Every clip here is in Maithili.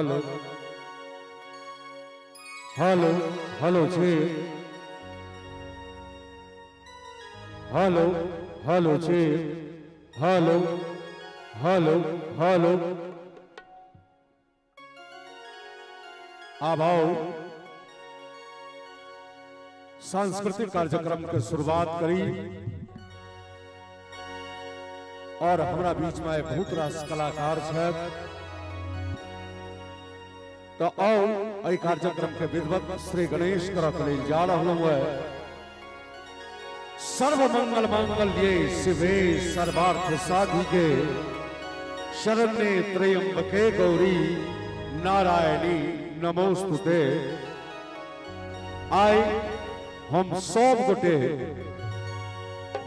हेलो हेलो हेलो छे हेलो हेलो छे हेलो हेलो हेलो। आब आओ सांस्कृतिक कार्यक्रम के शुरुआत करी और हमरा बीच में आइ बहुत रास कलाकार छथि, तो आओ एहि कार्यक्रम के विधिवत श्री गणेश करऽ के लेल जा रहलहुँ है। सर्व मंगल मांगल्ये शिवे सर्वार्थ साधिके शरण्ये त्र्यंबके गौरी नारायणी नमोस्तुते। आइ हम सब गोटे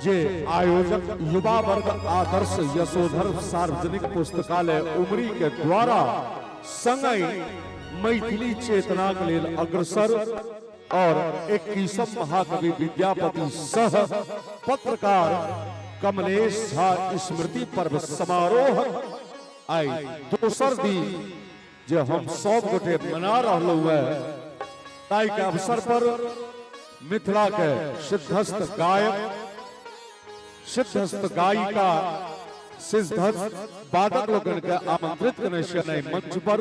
जे आयोजक युवा वर्ग आदर्श यशोधर सार्वजनिक पुस्तकालय उमरी के द्वारा संगहि मैथिली चेतना के लेल अग्रसर और 21 महाकवि विद्यापति सह पत्रकार कमलेश झा स्मृति पर्व समारोह आइ दोसर दिन जे हम सब गोटे मना रहलहुँ है, ताहि के अवसर पर मिथिला के सिद्धस्थ गायक, सिद्धस्थ गायिका, सिद्धस्थ वादक लोकनि के आमंत्रित करने छियनि मंच पर।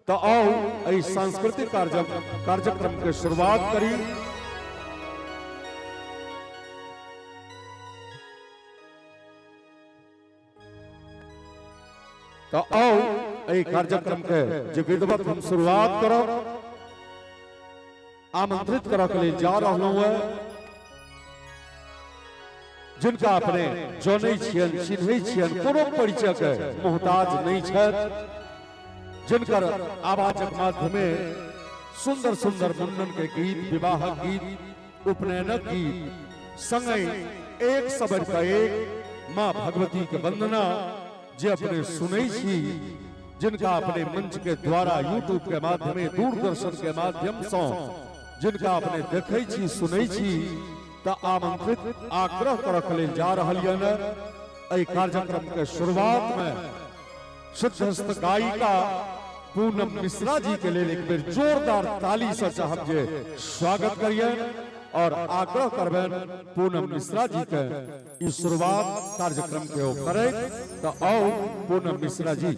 तो आओ एहि सांस्कृतिक कार्यक्रम के शुरुआत करी। तो आओ एहि कार्यक्रम के जे विधिवत हम शुरुआत करब, आमंत्रित करऽ के लिए जा रहलहुँ है जिनका अपने जनै छियन, चिन्है छियन, कोनो परिचय के मोहताज नहीं छथि, जिनकर आवाजक माध्यमे सुंदर सुंदर मुंडन के गीत, विवाहक गीत, उपनयनक गीत, संगहि एक से बढ़िकऽ एक माँ भगवती के वंदना जे अपने सुनै छी, जिनका अपने मंच के द्वारा यूट्यूब के माध्यमे, दूरदर्शन के माध्यम से जिनका अपने देखै छी, सुनै छी, तऽ आमंत्रित आग्रह करऽ के लेल जा रहल यऽ ने एहि कार्यक्रम के शुरुआत में सिद्धस्थ गायिका पूनम मिश्रा जी के लेल एक बेर जोरदार ताली से चाहब जे स्वागत करियन और आग्रह करबनि पूनम मिश्रा जी के ई शुरुआत कार्यक्रम के ओ करैत। तऽ आउ पूनम मिश्रा जी।